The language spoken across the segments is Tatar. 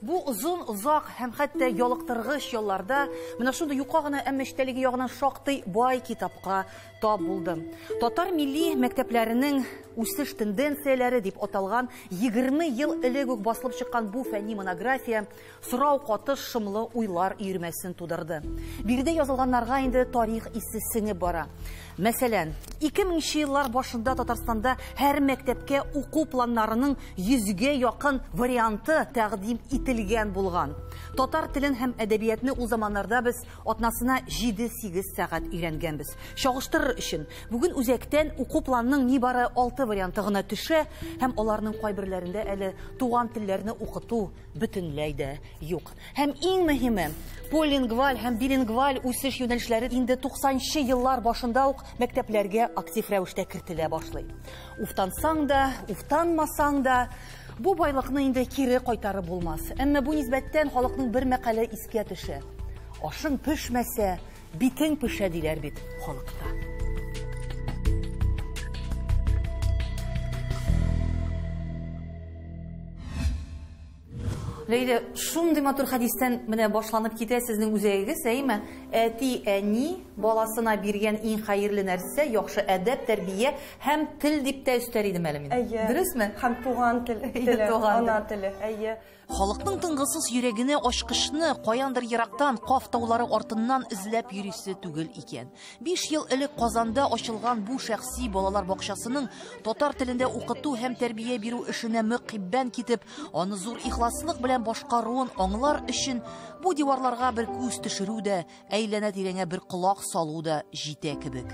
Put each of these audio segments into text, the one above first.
Бу озын, озак һәм хәтта ялыктыргыч ялларда менә шундый юка гына, әмма эчтәлеге ягыннан шактый бай китапка тап булдым. Татар милли мәктәпләренең үсеш тенденцияләре дип аталган 20 ел элек үк басылып чыккан бу фәнни монография сорау катыш шомлы уйлар өермәсен тудырды. Биредә язылганнарга инде тарих исе сеңеп бара. Мәсәлән, 2000 еллар башында Татарстанда һәр мәктәпкә уку планнарының 100гә якын варианты тәкъдим ителгән булган. Татар телен һәм әдәбиятны ул заманнарда без атнасына 7-8 сәгать өйрәнгәнбез. Чагыштырыр өчен, бүген үзәктән уку планының нибары 6 варианты гына төшә һәм аларның кайберләрендә әле туган телләрне укыту бөтенләй дә юк. Һәм иң мөһиме, полингваль һәм билингваль үсеш юнәлешләре инде 90-нчы еллар башында ук мәктәпләргә актив рәвештә кертелә башлый. Уфтансаң да, уфтанмасаң да, бу байлыкны инде кире кайтарып булмас. Әмма бу нисбәттән халыкның бер мәкале искә төшә. Ашың пешмәсә, битең пешә диләр бит халыкта. Ләйлә, шундый матур хәдистән менә башланып китә сезнең үзәгегез, әйме? Әти, әни баласына биргән иң хәерле нәрсә, яхшы әдәп, тәрбия һәм тел дип тә өстәр идем әле мин. Әйе. Дөресме? Һәм туган тел, теле, ана теле, әйе. Халыкның тынгысыз йөрәгенә ачкычны каяндыр ерактан, Каф таулары артыннан эзләп йөрисе түгел икән. 5 ел элек Казанда ачылган бу шәхси балалар бакчасының татар телендә укыту һәм тәрбия бирү эшенә мөкиббән китеп, аны зур ихласлык белән башкаруын аңлар өчен бу диварларга бер күз төшерү дә, әйләнә-тирәңә бер колак салу да җитә кебек.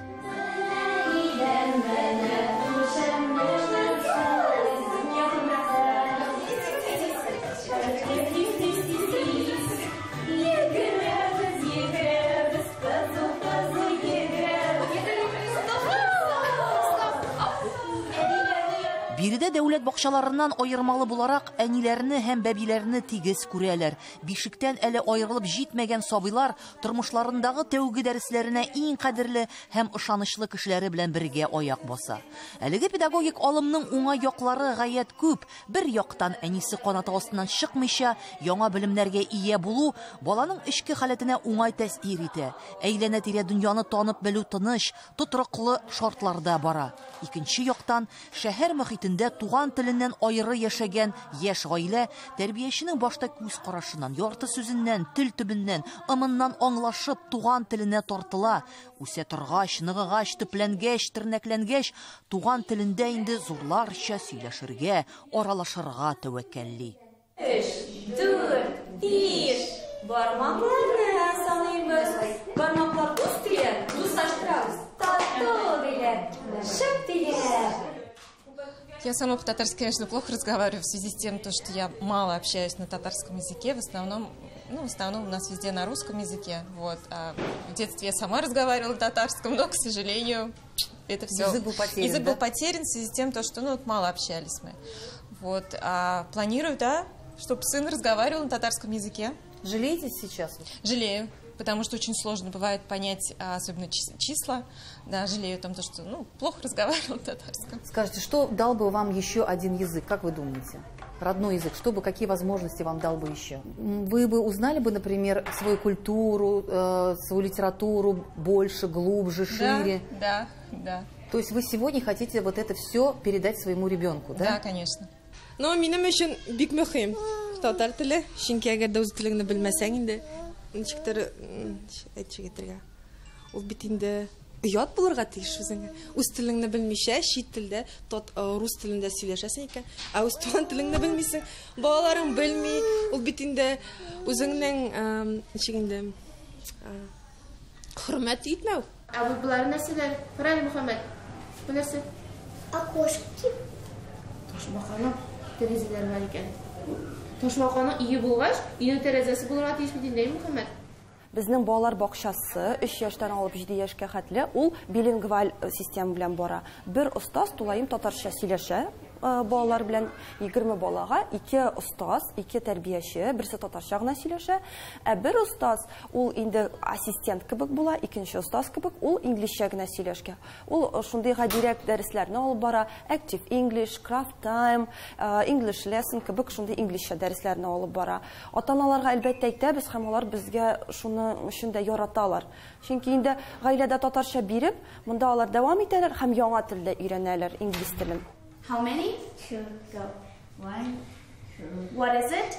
Биредә дәүләт бакчаларыннан аермалы буларак әниләрне һәм бәбиләрне тигез күрәләр. Бишектән әле аерылып җитмәгән сабыйлар тормышларындагы тәүге дәресләренә иң кадерле һәм ышанычлы кешеләре белән бергә аяк баса. Әлеге педагогик алымның уңай яклары гаять күп. Бер яктан әнисе канаты астыннан чыкмыйча яңа белемнәргә ия булу баланың эчке халәтенә уңай тәэсир итә. Әйләнә-тирә дөньяны танып белү тыныч, тотрыклы шартларда бара. Икенче яктан шәһәр мөхитендә туган теленнән аеры яшәгән яшь гаилә тәрбияченең башта күз карашыннан, ярты сүзеннән, тел төбеннән, ымыннан аңлашып туган теленә тартыла. Үсә торгач, ныгыгач, төпләнгәч, тернәкләнгәч, туган телендә инде зурларча сөйләшергә, аралашырга тәвәккәлли. 3, 4, 5. Бармакларны саныйбыз. Бармаклар дус диләр, дуслаштырабыз. Тату диләр, шәп диләр. Я сама по-татарски, конечно, плохо разговариваю в связи с тем, что я мало общаюсь на татарском языке. В основном у нас везде на русском языке. Вот. А в детстве я сама разговаривала на татарском, но, к сожалению, это все. Язык был потерян, Язык да? был потерян в связи с тем, что мало общались мы. Вот. А планирую, да, чтобы сын разговаривал на татарском языке. Жалеете сейчас? Жалею, потому что очень сложно бывает понять, особенно числа. Да, жалею о том, что плохо разговаривал на татарском. Скажите, что дал бы вам еще один язык, как вы думаете? Родной язык, какие возможности вам дал бы еще? Вы бы узнали бы, например, свою культуру, свою литературу больше, глубже, шире? Да, да, да. То есть вы сегодня хотите вот это все передать своему ребенку, да? Да, конечно. Но минем өчен бик мөһим татар теле, чөнки әгәр дә үз телеңне белмәсәң инде, ничектер, әйтчек әйтергә, ул бит инде оят булырга тиеш үзеңә. Үз телеңне белмичә, чит телдә, рус телендә сөйләшәсең икән, ә үз туган телеңне белмисең, балаларың белми, ул бит инде үзеңнең, ничек инде, хөрмәт итмәү. Ә бу болар нәрсәләр? Карале, Мөхәммәд, бу нәрсә? Окошки. Ташбаканың тәрәзәләре бар икән. Ташбаканың өе булгач, өйнең тәрәзәсе булырга тиеш бит инде, Мөхәммәд. Безнең балалар бакчасы 3 яшьтән алып 7 яшькә хәтле ул билингваль система белән бара. Бер остаз тулаем татарча сөйләшә, балалар белән. 20 балага 2 остаз, 2 тәрбияче, берсе татарча гына сөйләшә. Ә бер остаз ул инде ассистент кебек була, икенче остаз кебек ул инглизчә генә сөйләшкә. Ул шундый гадирәк дәресләрне алып бара, Active English, Craft Time, English Lesson кебек шундый инглизчә дәресләрне алып бара. Ата-аналарга әлбәттә әйтәбез һәм алар безгә шуның өчен дә яраталар. Чөнки инде гаиләдә татарча биреп, монда алар дәвам итәләр һәм яңа телдә өйрәнәләр, инглиз телен. How many? 2. Go. 1, 2. What is it?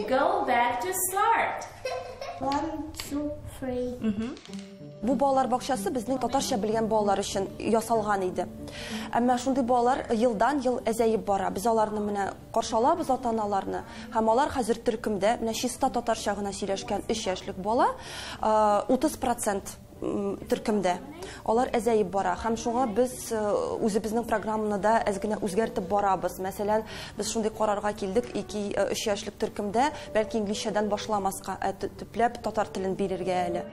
Go back to start. 1, 2, 3. Бу балалар бакчасы безнең татарча белгән балалар өчен ясалган иде. Әмма шундый балалар елдан ел әзәеп бара. Без аларны менә каршы алабыз, ата-аналарны. Һәм алар хәзер төркемдә менә чиста татарча гына сөйләшкән 3 яшьлек бала 30% төркемдә. Алар әзәеп бара. Һәм шуңа без үзебезнең программаны да әз генә үзгәртеп барабыз. Мәсәлән, без шундый карарга килдек, 2-3 яшьлек төркемдә бәлки инглизчәдән башламаска, ә төпләп татар телен бирергә әле.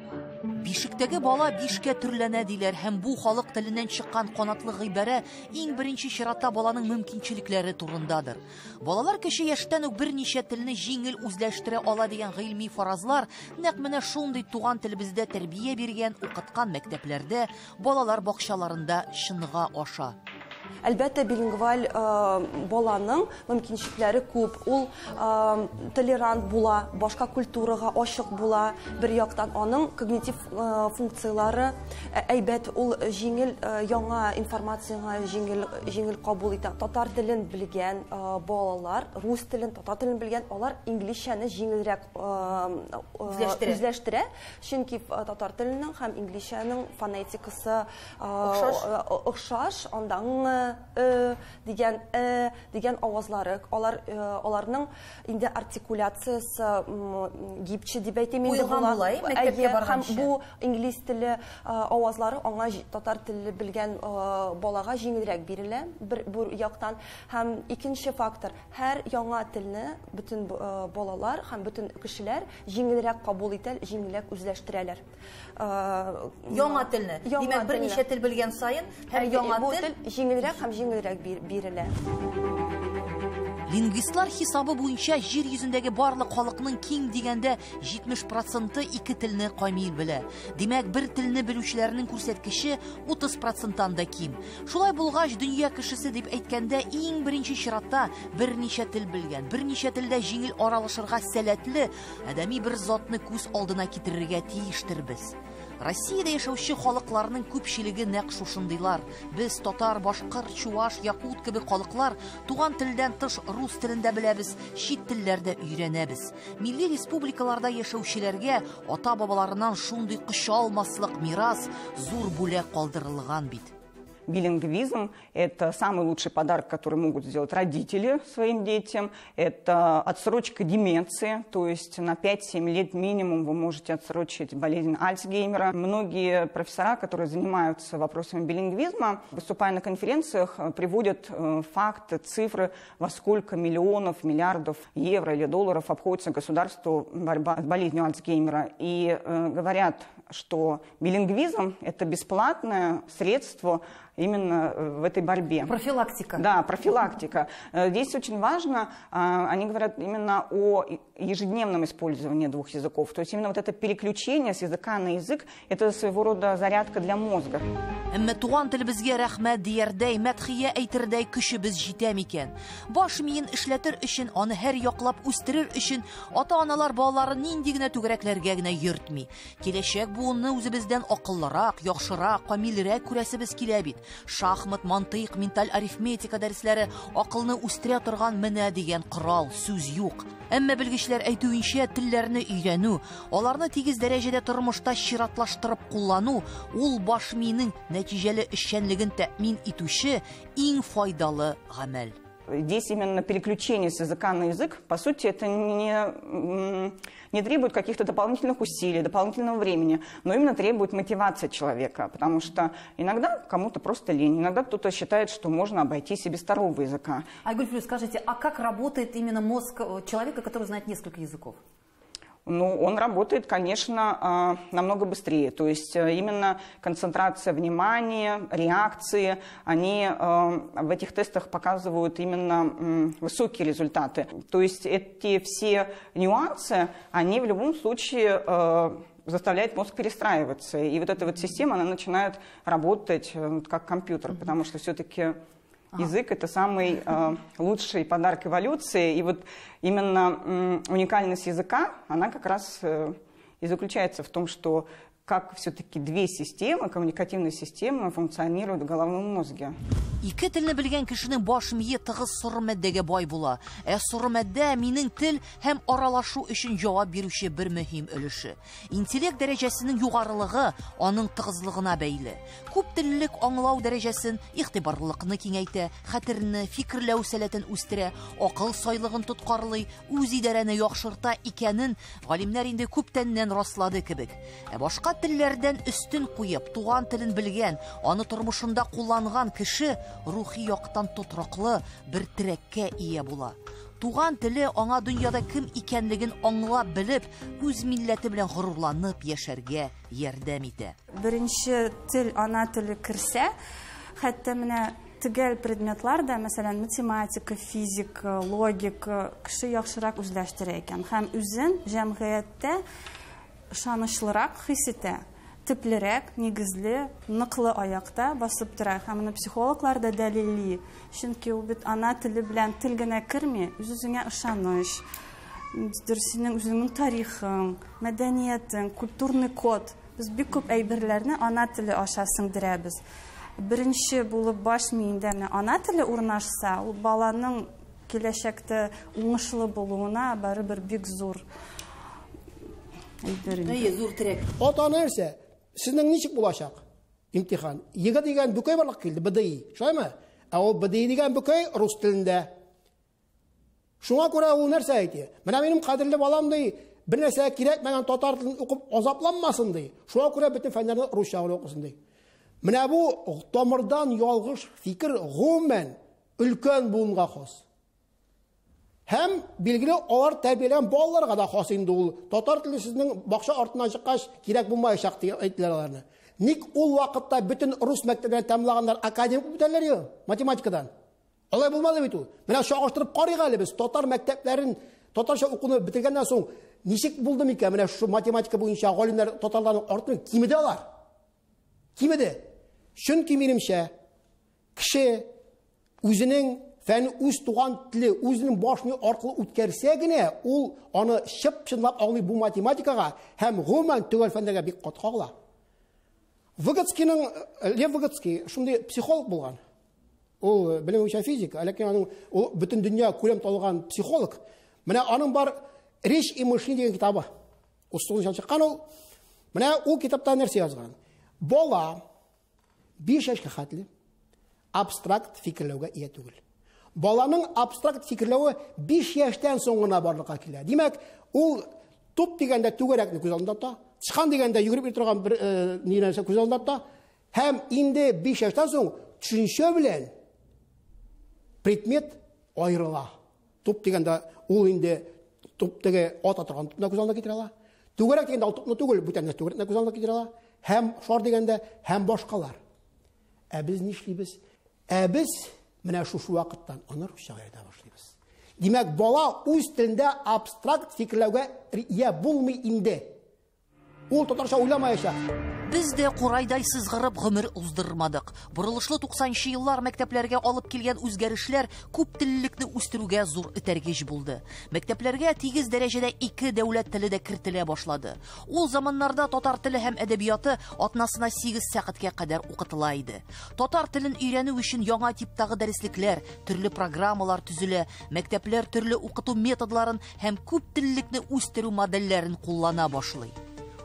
Бишектәге бала бишкә төрләнә диләр, һәм бу халык теленнән чыккан канатлы гыйбарә иң беренче чиратта баланың мөмкинчелекләре турындадыр. Балалар кече яшьтән үк берничә телне җиңел үзләштерә ала дигән гыйльми фаразлар нәкъ менә шундый туган телебездә тәрбия биргән, укыткан мәктәпләрдә, балалар бакчаларында чынга аша. Әлбәттә, билингваль баланың мөмкинчелекләре күп. Ул толерант була, башка культурага ачык була. Бер яктан аның когнитив функциялары әйбәт, ул җиңел яңа информацияга җиңел кабул итә. Татар телен белгән балалар, рус телен, татар телен белгән, алар инглизчәне җиңелрәк үзләштерә. Чөнки татар теленең һәм инглизчәнең фонетикасы охшаш, анда дигән дигән авазлары, алар аларның инде артикуляциясе гибче дип әйтим инде була. Һәм бу инглиз теле авазлары аңа татар теле белгән балага җиңелрәк бирелә бер яктан. Һәм икенче фактор, һәр яңа телне бөтен балалар һәм бөтен кешеләр җиңелрәк кабул итә, җиңелрәк үзләштерәләр. Яңа телне. Димәк, берничә тел белгән саен һәр яңа тел җиңелрәк һәм җиңелрәк бирелә. Лингвистлар хисабы буенча җир йөзендәге барлык халыкның ким дигәндә 70% ике телне камил белә. Димәк, бер телне белүчеләрнең күрсәткече 30%-тан да ким. Шулай булгач, дөнья кешесе дип әйткәндә иң беренче чиратта берничә тел белгән, берничә телдә җиңел аралашырга сәләтле адәми бер затны күз алдына китерергә тиештер без. Россиядә яшәүче халыкларның күпчелеге нәкъ шушындыйлар. Без татар, башкорт, чуаш, якут кебек халыклар туган телдән тыш рус телен дә беләбез, чит телләрдә өйрәнәбез. Милли республикаларда яшәүчеләргә ата-бабаларыннан шундый кочалмаслык мирас, зур бүләк калдырылган бит. Билингвизм – это самый лучший подарок, который могут сделать родители своим детям. Это отсрочка деменции, то есть на 5-7 лет минимум вы можете отсрочить болезнь Альцгеймера. Многие профессора, которые занимаются вопросами билингвизма, выступая на конференциях, приводят факты, цифры, во сколько миллионов, миллиардов евро или долларов обходится государству борьба с болезнью Альцгеймера. И говорят, что билингвизм – это бесплатное средство именно в этой борьбе. Профилактика. Да, профилактика. Здесь очень важно, они говорят именно о ежедневном использовании двух языков. То есть именно вот это переключение с языка на язык, это своего рода зарядка для мозга. Әмма туган телебезгә рәхмәт диярдәй, мәдхия әйтердәй көчебез җитә микән? Баш миен эшләтер өчен, аны һәр яклап үстерер өчен ата-аналар балаларын нинди генә түгәрәкләргә генә йөртми. Киләчәк буынны үзебездән акыллырак, яхшырак, камилрәк күрәсебез килә бит. Шахмат, мантыйк, менталь арифметика дәресләре акылны үстерә торган менә дигән корал, сүз юк. Әмма белгечләр әйтүенчә, телләрне өйрәнү, аларны тигез дәрәҗәдә тормышта чиратлаштырып куллану ул баш миенең нәтиҗәле эшчәнлеген тәэмин итүче иң файдалы гамәл. Здесь именно переключение с языка на язык, по сути, это не требует каких-то дополнительных усилий, дополнительного времени, но именно требует мотивации человека, потому что иногда кому-то просто лень, иногда кто-то считает, что можно обойтись и без второго языка. Айгуль Флюс, скажите, а как работает именно мозг человека, который знает несколько языков? Ну, он работает, конечно, намного быстрее. То есть именно концентрация внимания, реакции, они в этих тестах показывают именно высокие результаты. То есть эти все нюансы, они в любом случае заставляют мозг перестраиваться. И вот эта вот система, она начинает работать как компьютер, потому что все-таки язык – это самый лучший подарок эволюции. И вот именно уникальность языка, она как раз и заключается в том, что как все-таки две системы, коммуникативные системы, функционируют в головном мозге. Ике телне белгән кешенең баш мие тыгыз соры матдәгә бай була. Ә соры матдә минең тел һәм аралашу өчен җавап бирүче бер мөһим өлеше. Интеллект дәрәҗәсенең югарылыгы аның тыгызлыгына бәйле. Күп теллелек аңлау дәрәҗәсен, игътибарлылыкны киңәйтә, хәтерне, фикерләү сәләтен үстерә, акыл сайлыгын тоткарлый, үз идарәне яхшырта икәнен галимнәр инде күптәннән раслады кебек. Ә башка телләрдән өстен куеп, туган телен белгән, аны тормышында кулланган кеше рухи яктан тотрыклы бер терәккә ия була. Туган теле аңа дөньяда кем икәнлеген аңлап белеп, үз милләте белән горурланып яшәргә ярдәм итә. Беренче тел ана теле керсә, хәтта менә төгәл предметлар да, мәсәлән, математика, физика, логика кеше яхшырак үзләштерә икән һәм үзен җәмгыятьтә ышанычлырак хис итә. Төплерәк, нигезле, ныклы аякта басып тора. Һәм моны психологлар да дәлилли. Чөнки ул бит ана теле белән тел генә керми, үз-үзеңә ышаныч, синең үзеңнең тарихың, мәдәниятең, культурный код. Без бик күп әйберләрне ана теле аша сеңдерәбез. Беренче булып баш миендә менә ана теле урнашса, ул баланың киләчәктә уңышлы булуына барыбер бик зур әйбер. Әйе, зур терәк. Ата нәрсә? Сезнең ничек булачак имтихан? ЕГЭ дигән бөкәй барлык килде, БДИ. Шулаймы? Ә ул БДИ дигән бөкәй рус телендә. Шуңа күрә ул нәрсә әйтә? Менә минем кадерле балам ди, бер нәрсә кирәкмәгән татар телен укып азапланмасын ди. Шуңа күрә бөтен фәннәрне русча гына укысын ди. Менә бу тамырдан ялгыш фикер гомумән өлкән буынга хас. Һәм билгеле алар тәрбияләгән балаларга да хас инде ул. Татар теле сезнең бакча артыннан чыккач кирәк булмаячак дип әйттеләр аларны. Ник ул вакытта бөтен рус мәктәпләрен тәмамлаганнар академик бетәләр юк математикадан. Алай булмады бит ул. Менә чагыштырып карыйк әле без татар мәктәпләрен татарча укуны бетергәннән соң ничек булды микән? Менә шу математика буенча галимнәр татарларның артын кимеде алар. Кимеде. Чөнки минемчә кеше үзенең фән үз туган теле, үзенең баш мие аркылы үткәрсә генә, ул аны чып-чынлап аңлый бу математикага һәм гомумән төгәл фәннәргә бик каты кагыла. Выготскийның, Лев Выготский шундый психолог булган. Ул белем буенча физик, ләкин аның ул бөтен дөнья күләм танылган психолог. Менә аның бар Речь и мышление дигән китабы. 39 чыккан ул. Менә ул китапта нәрсә язган? Бала 5 яшькә хәтле абстракт фикерләүгә ия түгел. Баланың абстракт фикерләве 5 яшьтән соң гына барлыкка килә. Димәк, ул туп дигәндә түгәрәкне күз алдында тота, тычкан дигәндә йөгереп йөри торган бер нәрсә күз алдында тота. Һәм инде 5 яшьтән соң төшенчә белән предмет аерыла. Туп дигәндә ул инде туп теге ата торган тупны күз алдына китерә ала. Түгәрәк дигәндә ул тупны түгел, бүтән нәрсә түгәрәкне күз алдына китерә ала. Һәм шар дигәндә һәм башкалар. Ә без нишлибез? Ә без менә шушы вакыттан аны русчага өйрәтә башлыйбыз. Димәк, бала үз телендә абстракт фикерләүгә ия булмый инде. Ул татарча уйламаячак. Без дә курайдай сызгырып гомер уздырмадык. Борылышлы 90нчы еллар мәктәпләргә алып килгән үзгәрешләр күп теллелекне үстерүгә зур этәргеч булды. Мәктәпләргә тигез дәрәҗәдә ике дәүләт теле дә кертелә башлады. Ул заманнарда татар теле һәм әдәбияты атнасына 8 сәгатькә кадәр укытыла иде. Татар телен өйрәнү өчен яңа типтагы дәреслекләр, төрле программалар төзелә, мәктәпләр төрле укыту методларын һәм күп теллелекне үстерү модельләрен куллана башлый.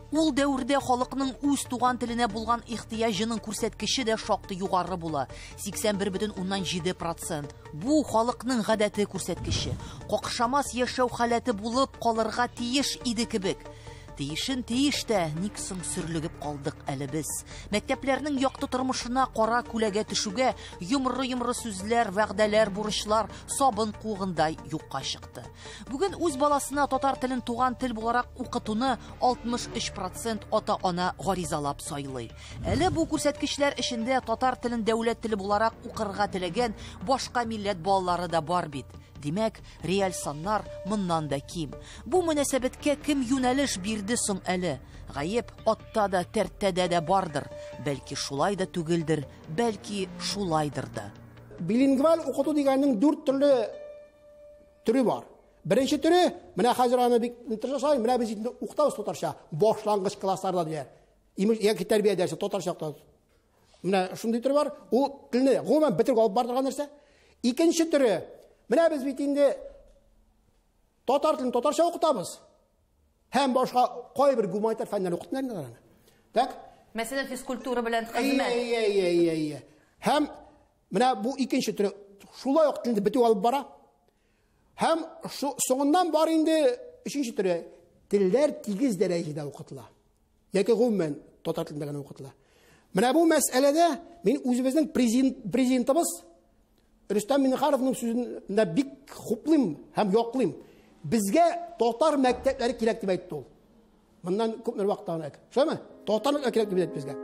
Ул дәүрдә халыкның үз туган теленә булган ихтыяҗының күрсәткече дә шактый югары була. 81,7%. Бу халыкның гадәте күрсәткече. Какшамас яшәү халәте булып калырга тиеш иде кебек. Тиешен тиеш тә, ник соң сөрлегеп калдык әле без? Мәктәпләрнең якты тормышына кара күләгә төшүгә йомры-йомры сүзләр, вәгъдәләр, бурычлар сабын куыгындай юкка чыкты. Бүген үз баласына татар телен туган тел буларак укытуны 63% ата-ана гаризалап сайлый. Әле бу күрсәткечләр эчендә татар телен дәүләт теле буларак укырга теләгән башка милләт балалары да бар бит. Димәк, реаль саннар моннан да ким. Бу мөнәсәбәткә кем юнәлеш бирде соң әле? Гаеп атта да, тәртәдә дә бардыр. Бәлки шулай да түгелдер, бәлки шулайдыр да. Билингваль укыту дигәннең 4 төрле төре бар. Беренче төре, менә хәзер аны бик тырышасың, менә без инде укытабыз татарча, башлангыч классларда диләр. Имеш, яки тәрбия дәресе татарча укытабыз. Менә шундый төре бар, ул телне гомумән бетереп алып бара торган нәрсә. Икенче төре, менә без бит инде татар телен татарча укытабыз. Һәм башка кайбер гуманитар фәннәр укытмыйлар инде аларны. Так? Мәсәлән, физкультура белән хезмәт. Әй. Һәм менә бу икенче төре шулай ук телне бетү алып бара. Һәм соңыннан бар инде өченче төре, телләр тигез дәрәҗәдә укытыла. Яки гомумән татар телендә генә укытыла. Менә бу мәсьәләдә мин үзебезнең президентыбыз Рөстәм Миңнехановның сүзен бик хуплыйм һәм яклыйм. Безгә татар мәктәпләре кирәк дип әйтте ул. Моннан күпмедер вакыттан элек. Шулаймы? Татар мәктәпләре кирәк дип әйтте безгә.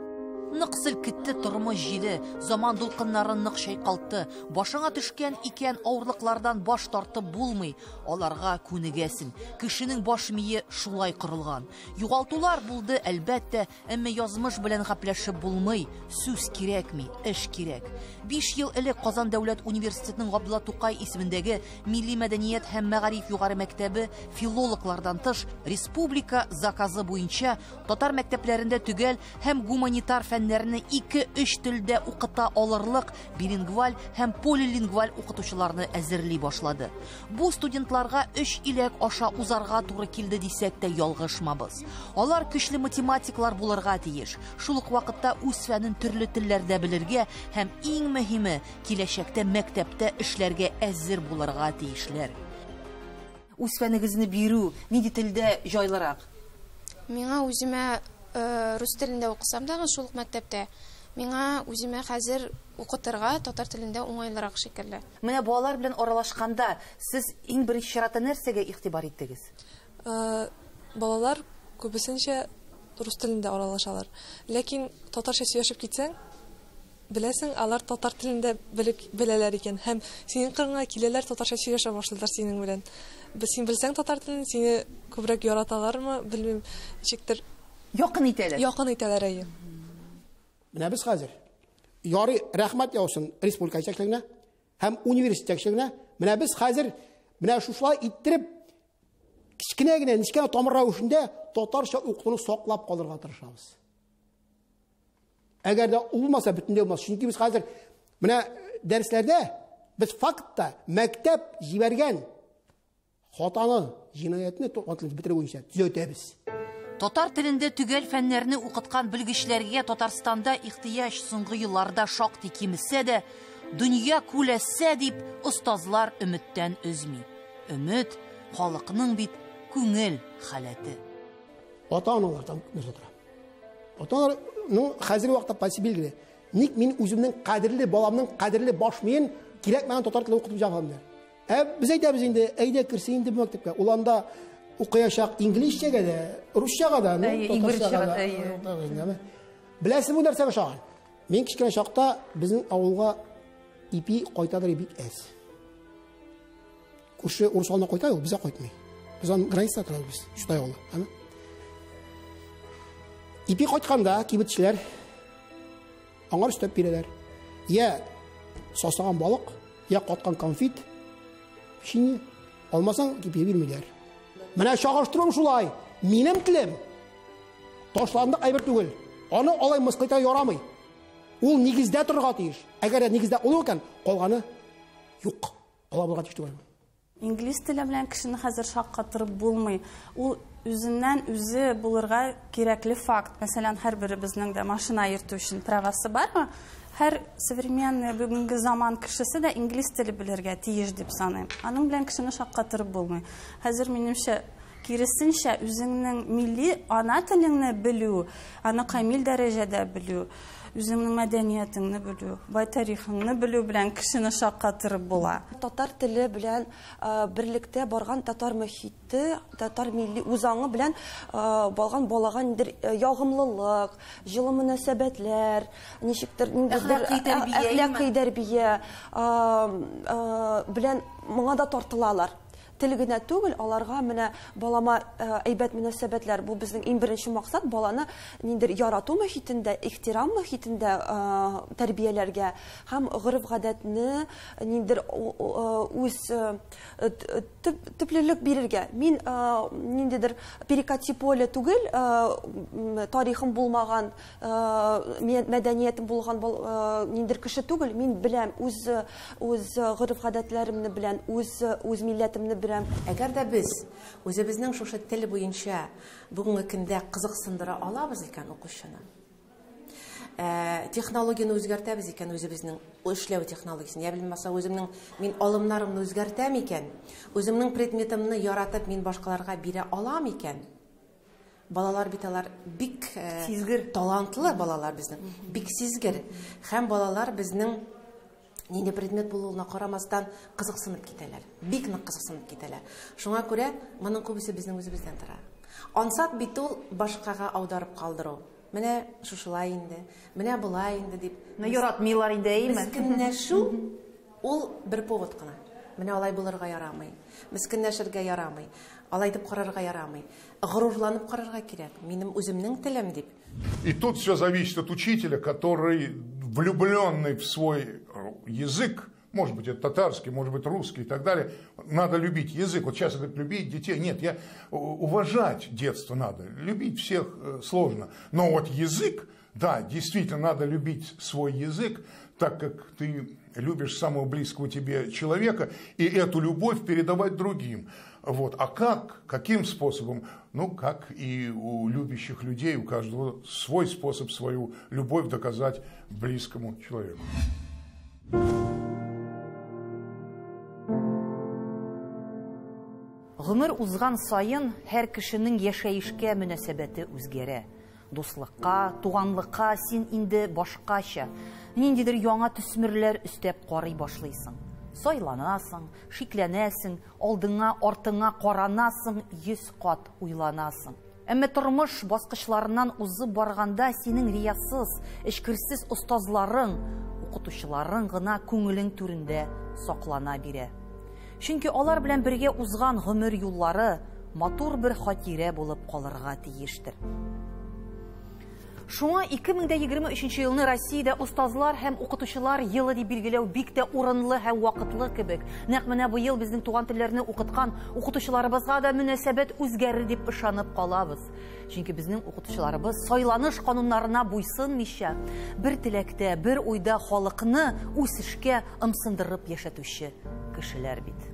Нык селкетте тормыш җиле, заман дулкыннарын нык чайкалтты. Башыңа төшкән икән авырлыклардан баш тартып булмый, аларга күнегәсең. Кешенең баш мие шулай корылган. Югалтулар булды, әлбәттә, әмма язмыш белән гәпләшеп булмый. Сүз кирәкми, эш кирәк. 5 ел элек Казан дәүләт университетының Габдулла Тукай исемендәге Милли мәдәният һәм мәгариф югары мәктәбе филологлардан тыш республика заказы буенча татар мәктәпләрендә төгәл һәм гуманитар фәннәрне 2-3 телдә укыта алырлык билингваль һәм полилингваль укытучыларны әзерли башлады. Бу студентларга 3 иләк аша узарга туры килде дисәк тә ялгышмабыз. Алар көчле математиклар булырга тиеш. Шул ук вакытта үз фәнен төрле телләрдә белергә һәм иң мөһиме киләчәктә мәктәптә эшләргә әзер булырга тиешләр. Үз фәнегезне бирү нинди телдә җайлырак? Миңа үземә рус телендә укысам да, шул ук мәктәптә, миңа үземә хәзер укытырга татар телендә уңайлырак шикелле. Менә балалар белән аралашканда сез иң беренче чиратта нәрсәгә игътибар иттегез? Балалар күбесенчә рус телендә аралашалар. Ләкин татарча сөйләшеп китсәң, беләсең, алар татар телендә беләләр икән. Һәм синең кырыңа киләләр, татарча сөйләшә башлыйлар синең белән. Син белсәң татар телен, сине күбрәк яраталармы, белмим, ничектер. Якын итәләр. Якын итәләр, әйе. Менә без хәзер ярый рәхмәт яусын республика җитәкчелегенә һәм университет җитәкчелегенә. Менә без хәзер менә шушылай иттереп кечкенә генә нечкә тамыр рәвешендә татарча укытуны саклап калырга тырышабыз. Әгәр дә булмаса, бөтенләй булмас. Чөнки без хәзер менә дәресләрдә без фактта мәктәп җибәргән хатаны, җинаятьне бетерү буенча төзәтәбез. Татар телендә төгәл фәннәрне укыткан белгечләргә Татарстанда ихтыяҗ соңгы елларда шактый кимесә дә, дөнья күләсә дип остазлар өметтән өзми. Өмет халыкның бит күңел халәте. Ата-аналардан нәрсә тора? Ата-аналар, ну, хәзерге вакытта позиция билгеле. Ник мин үземнең кадерле баламның кадерле баш миен кирәкмәгән татар телен укытып җабам диләр. Ә без әйтәбез инде, әйдә керсен инде бу мәктәпкә. Ул анда укыячак инглизчәгә дә, русчага да, ну, татарчага да. Беләсез бу нәрсәгә ошаган? Мин кечкенә чакта безнең авылга ипи кайтадыр бик әз. Күрше урыс авылына кайта, ул безгә кайтмый. Без аның границада торабыз, Чутай авылы, әме? Ипи кайтканда кибетчеләр аңар өстәп бирәләр. Я сасыган балык, я каткан конфет, печенье. Алмасаң, ипи бирмиләр. Менә чагыштыру шулай. Минем телем ташландык әйбер түгел. Аны алай мыскыл итәргә ярамый. Ул нигездә торырга тиеш. Әгәр дә нигездә ул икән, калганы юк. Ала булырга тиеш түгел. Инглиз теле белән кешене хәзер шаккатырып булмый. Ул үзеннән үзе булырга кирәкле факт. Мәсәлән, һәрберебезнең дә машина йөртү өчен правасы бармы? Һәр современный бүгенге заман кешесе дә инглиз теле белергә тиеш дип саныйм. Аның белән кешене шаккатырып булмый. Хәзер минемчә Киресенчә, үзеңнең милли ана телеңне белү, аны камил дәрәҗәдә белү, үзеңнең мәдәниятеңне белү, бай тарихыңны белү белән кешене шаккатырып була. Татар теле белән берлектә барган татар мөхите, татар милли үзаңы белән барган балага ниндидер ягымлылык, җылы мөнәсәбәтләр, ничектер ниндидер әхлакый тәрбия белән моңа да тартылалар. Тел генә түгел, аларга менә балама әйбәт мөнәсәбәтләр. Бу безнең иң беренче максат, баланы ниндидер ярату мөхитендә, ихтирам мөхитендә тәрбияләргә һәм гореф-гадәтне ниндидер үз төплелек бирергә. Мин ниндидер перекати поле түгел, тарихым булмаган, мәдәниятем булган ниндидер кеше түгел. Мин беләм, үз гореф-гадәтләремне беләм, үз милләтемне беләм. Әгәр дә без үзебезнең шушы тел буенча бүгенге көндә кызыксындыра алабыз икән укучыны, технологияне үзгәртәбез икән, үзебезнең эшләү технологиясен, я белмәсә үземнең мин алымнарымны үзгәртәм икән, үземнең предметымны яратып мин башкаларга бирә алам икән, балалар бит алар бик сизгер, талантлы балалар безнең, бик сизгер, һәм балалар безнең нинди предмет булуына карамастан кызыксынып китәләр, бик нык кызыксынып китәләр. Шуңа күрә моның күбесе безнең үзебездән тора. Ансат бит ул башкага аударып калдыру. Менә шушылай инде, менә болай инде дип. Менә яратмыйлар инде, әйме? Мескенләшү ул бер повод кына. Менә алай булырга ярамый, мескенләшергә ярамый, алай дип карарга ярамый. Горурланып карарга кирәк. Минем үземнең телем дип. И тут все зависит от учителя, который влюбленный в свой язык, может быть, это татарский, может быть, русский и так далее. Надо любить язык. Вот сейчас говорят, любить детей. Нет, я уважать детство надо. Любить всех сложно. Но вот язык, да, действительно надо любить свой язык, так как ты любишь самого близкого тебе человека, и эту любовь передавать другим. Вот. А как? Каким способом? Ну, как и у любящих людей, у каждого свой способ свою любовь доказать близкому человеку. Гомер узган саен һәр кешенең яшәешкә мөнәсәбәте үзгәрә. Дуслыкка, туганлыкка син инде башкача, ниндидер яңа төсмерләр өстәп карый башлыйсың. Сайланасың, шикләнәсең, алдыңа, артыңа каранасың, 100 кат уйланасың. Әмма тормыш баскычларыннан узып барганда синең риясыз, эчкерсез остазларың, укытучыларың гына күңелең түрендә саклана бирә. Чөнки алар белән бергә узган гомер юллары матур бер хатирә булып калырга тиештер. Шуңа 2023 елны Россиядә остазлар һәм укытучылар елы дип билгеләү бик тә урынлы һәм вакытлы кебек. Нәкъ менә быел безнең туган телләрне укыткан укытучыларыбызга да мөнәсәбәт үзгәрер дип ышанып калабыз. Чөнки безнең укытучыларыбыз сайланыш кануннарына буйсынмыйча, бер теләктә, бер уйда халыкны үсешкә ымсындырып яшәтүче кешеләр бит.